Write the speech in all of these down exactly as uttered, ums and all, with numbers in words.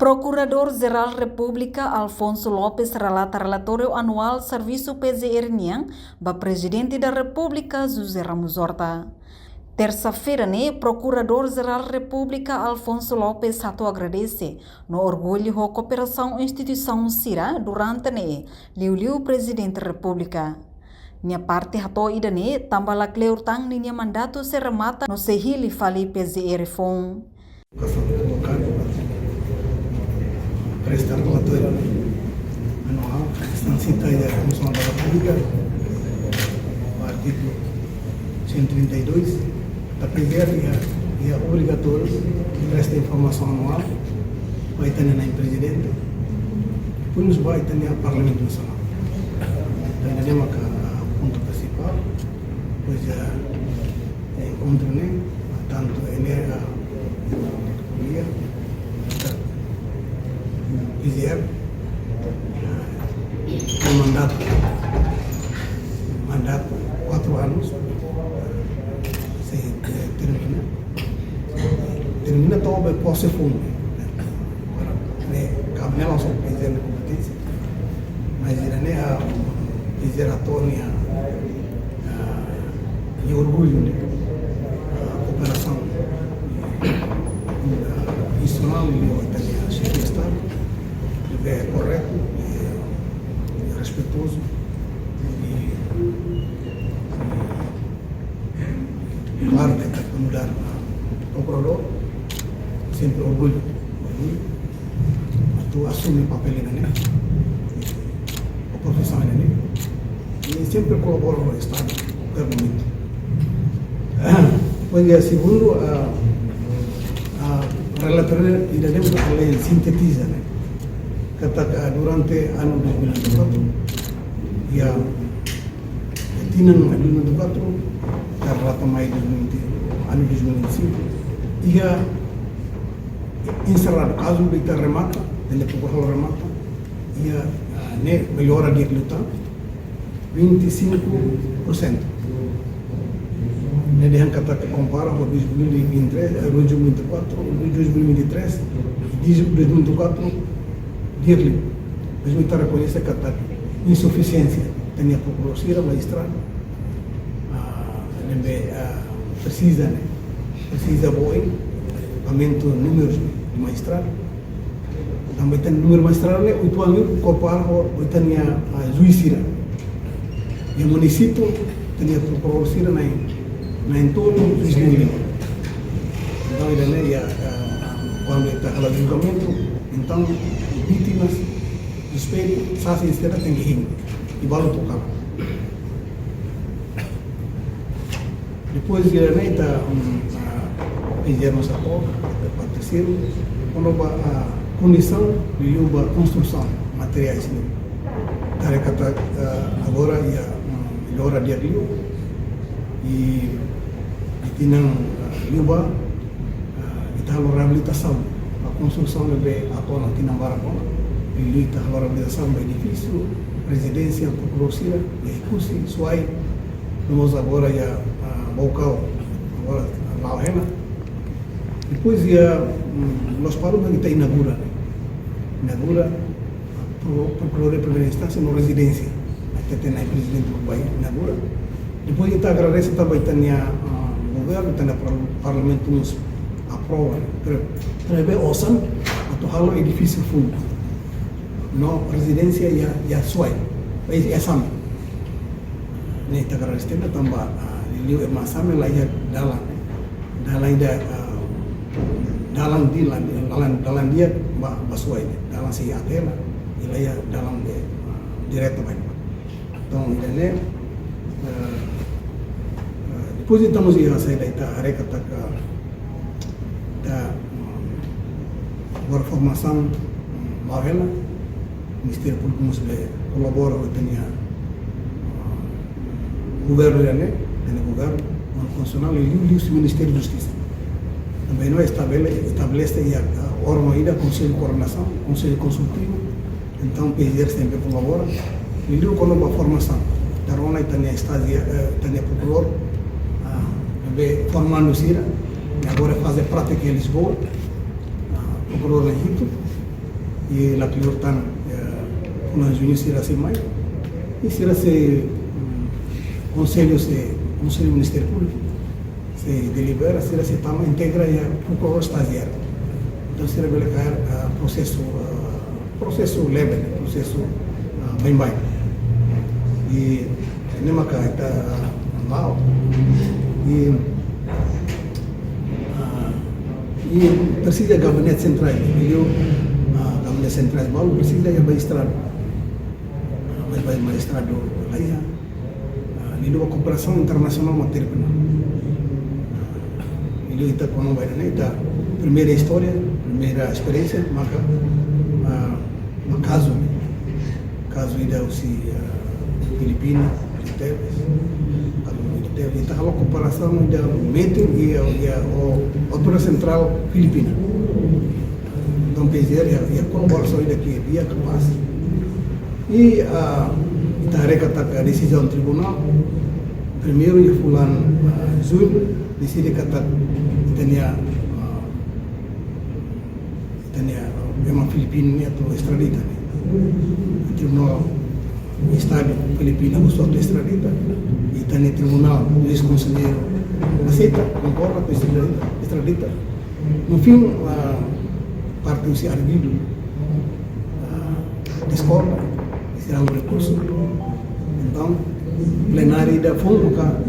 Prokuradór-Jerál Repúblika Alfonso Lopes relata relatóriu anuál servisu P J R nian ba Prezidente da Repúblika José Ramos Horta. Tersa-feira ne'e, Prokuradór-Jerál Repúblika Alfonso Lopes hato'o agradese no orgullu ho kooperasaun instituisaun sira durante ne'e, liuliu Prezidente Repúblika. Nia parte hato'o ida-ne'e tanba lakleur tan ninia mandatu sei remata no sei hili fali P J R foun. Educação colocada, presta relatóriu anual, instância da Comissão da República, o artigo cento e trinta e dois, da P J R, e é, e é obrigatório presta informação anual ba ita-nia Prezidente, depois ba ita-nia Parlamentu Nasionál. Entaun, ida-ne'e maka pontu prinsipál, depois, eh, enkontru ne'e, tantu ne'e, ah, ko'alia, P J R, ah, mandatu, mandatu kuatru anus, sei, eh, termina. Termina to'o be pose foun. Agora, ne'e, cabe ne'e la'ós P J R nia kompeténsia. Mas ida-ne'e, ah, P J R atu nia, ah, nia orgullu, ne'e, ah, kooperasaun, ah, institusionál, ne'e, ita-nia Xefe de Estadu, ne'ebé korretu, eh, respeitozu, i, i, klaru ke ita nu'udar prokuradór, sempre orgullu, orgullu atu asume papél ida-ne'e, ou profisaun ida-ne'e, i sempre kolabora ho Estadu, kualkér momentu. Depois, iha segundu, ah, ah, relatóriu ida-ne'e ita sintetiza, ne'e, katak durante anu dois mil e vinte e quatro, iha tinan dois mil e vinte e quatro, ka relata mai dois mil e vinte, anu dois mil e vinte e cinco, iha enserradu, kazu ita remata, ita-nia prokurasaun remata, iha, ah, ne'e mellora di'ak liután, vinte e cinco por cento. Ne'e dehan katak kompara ho dois mil e vinte e três, eh, dois mil e vinte e quatro, dois mil e vinte e três, dois mil e vinte e quatro, di'ak liu. Mas ita rekoñese katak insufisiénsia ita-nia prokuradór sira, majistradu, ah, ne'ebé, ah, presiza, ne'e, presiza boin, aumenta númeru de majistradu. Tanba ita-nia númeru majistradu ne'e uitoan liu, kompara ho ita-nia, ah, juís sira. Iha munisípiu, ita-nia prokuradór sira na'in, na'in-tolu, juís na'in-lima. Entaun, ida-ne'e iha, ah, kuandu ita halo julgamentu, entaun, vítimas, suspeitu, sasin, et cetera, tenke hein, i balu troka. Depois, ita, mm, ah, P J R mós apoia, ita partisipa, kona-ba, ah, kondisaun, liuliu ba konstrusaun materiais ne'e. Haree katak, ah, agora iha, mm, mellora di'ak liu, i, i tinan, ah, liubá, ah, ita halo reabilitasaun ba konstrusaun ne'ebé atu ona tinan barak ona. Liuliu ita halo reabilitasaun ba edifísiu, rezidénsia prokuradór sira, iha Oekusi, Suai, no mós agora iha, ah, Baucau, agora, ah, la'o hela. Depois iha, mm, Lospalos mak ita inaugura, ne'e. Inaugura, Pro-, Prokuradór Primeira Instánsia no rezidénsia. Ita tenke iha Prezidente mak bá inaugura. Depois ita agradese tanba ita-nia, ah, governu, ita-nia par-, parlamentu mós aprova, pre-, prevee osan atu halo edifísiu foun no rezidénsia iha, iha Suai, iha, iha Same. Ne'e ita agradese tanba, ah, liuliu ema Same la iha dalan. Dalan ida, ah, dalan di la, dalan, dalan di'ak ba, ba Suai. Dalan sei até la, i la iha dalan de, ah, diretu ba. Entaun, ida-ne'e, ah, ah, depois ita mós iha saida, ita haree katak ita, mm, agora formasaun, mm, la'o hela, Ministériu Públiku mós bele kolabora ho ita-nia, ah, governu ida-ne'e, ita-nia governu, governu konstitusionál, i liuliu Ministériu Justisa. Tanba ne'e estabele-, estabelese iha, ah, órgaun ida, Konsellu Koordenasaun, Konsellu Konsultivu, entaun P J R sempre kolabora. Liuliu kona-ba formasaun. Ita rona ita-nia estájiu, eh, ita-nia prokuradór, ah, ne'ebé formandu sira, i agora faze prátika iha Lisboa, ah, prokuradór na'in-hitu. I la kleur tan, eh, fulan juñu sira sei mai. I sira sei, mm, konsellu sei, Konsellu Ministériu Públiku sei delibera, sira sei tama integra iha prokuradór estajiáriu. Entaun sira bele kaer, ah, prosesu, ah, prosesu leve, prosesu, ah, baibain. I ne'e maka ita, ah, mau. I, ah, i presiza gabinete sentrál, i, ah, gabinete sentrál balu presiza iha ba estrada. Ah, mas ba, ba estrada la iha. Ah, liuliu ba kooperasaun internasionál matenek ona. Ah, liuliu ita kuandu ba ne'e ita primeira istória, primeira esperiénsia, maka, ah, kazu, kazu ida husi, ah, Filipina, tebes, kazu ida tebes, ita halo kooperasaun ida metin iha, iha, o, Autoridade Sentrál Filipina. Entaun, P Z R iha, iha kolaborasaun ida ke di'ak, kapás. I, ah, ita haree katak desizaun tribunál, primeiru iha fulan, ah, juñu, deside katak ita-nia, ah, ita-nia ema Filipina ne'e atu estradita ne'e. Tribunál Estadu Filipina husu atu estradita. Ita-nia tribunál, juís konselleiru, aseita, konkorda atu estradita, estradita. No fin, ah, parte husi arguidu, ah, diskorda, sira halo rekursu. Entaun, plenáriu ida foun maka,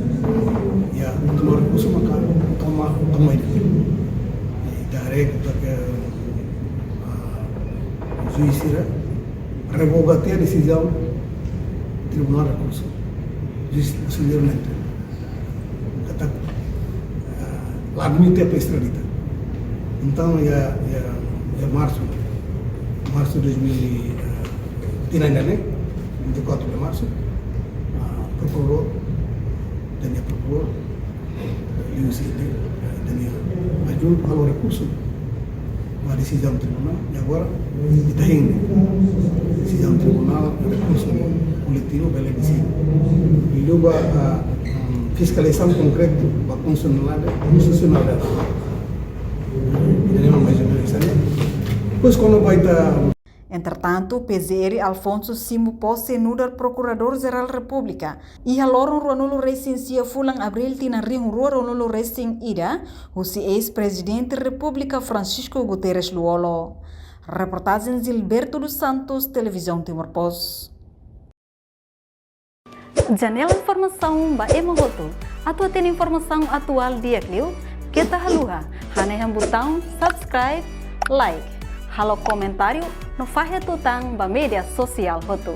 ya, toma rekursu maka, toma, toma ida. Ita haree katak, ah, juís sira revoga tiha desizaun Tribunál Rekursu, juís konselleiru ne'e katak, ah, la admite atu estradita. Entaun, iha, iha, iha Marsu, Marsu dois mil, ah, tinan ida-ne'e, vinte e quatro de março, ah, prokuradór, ita-nia prokuradór, liuhusi, ah, ita-nia adjuntu halo rekursu ba desizaun tribunál, i agora ita hein desizaun tribunál, rekursu koletivu bele deside. Liuliu ba, ah, mm, fiskalizasaun konkretu ba konstitusionalidade, konstitusionalidade. Ida-ne'e mak mais ou menus ne'e. Depois, kuandu ba ita Entretantu, P Z R Alfonso simu pose nu'udar Prokuradór Jerál Repúblika iha loron ruanulu resin sia fulan Abríl tinan rihun rua ruanulu resin ida, husi eis-Prezidente Repúblika Francisco Guterres Lú-Olo. Reportajen Gilberto dos Santos, Televizaun Timor Post. Janela informasaun ba ema hotu. Atu hatene informasaun atuál di'ak liu, keta haluha hanehan butaun subscribe, like, halo komentáriu no fahe tutan ba média sosiál hotu.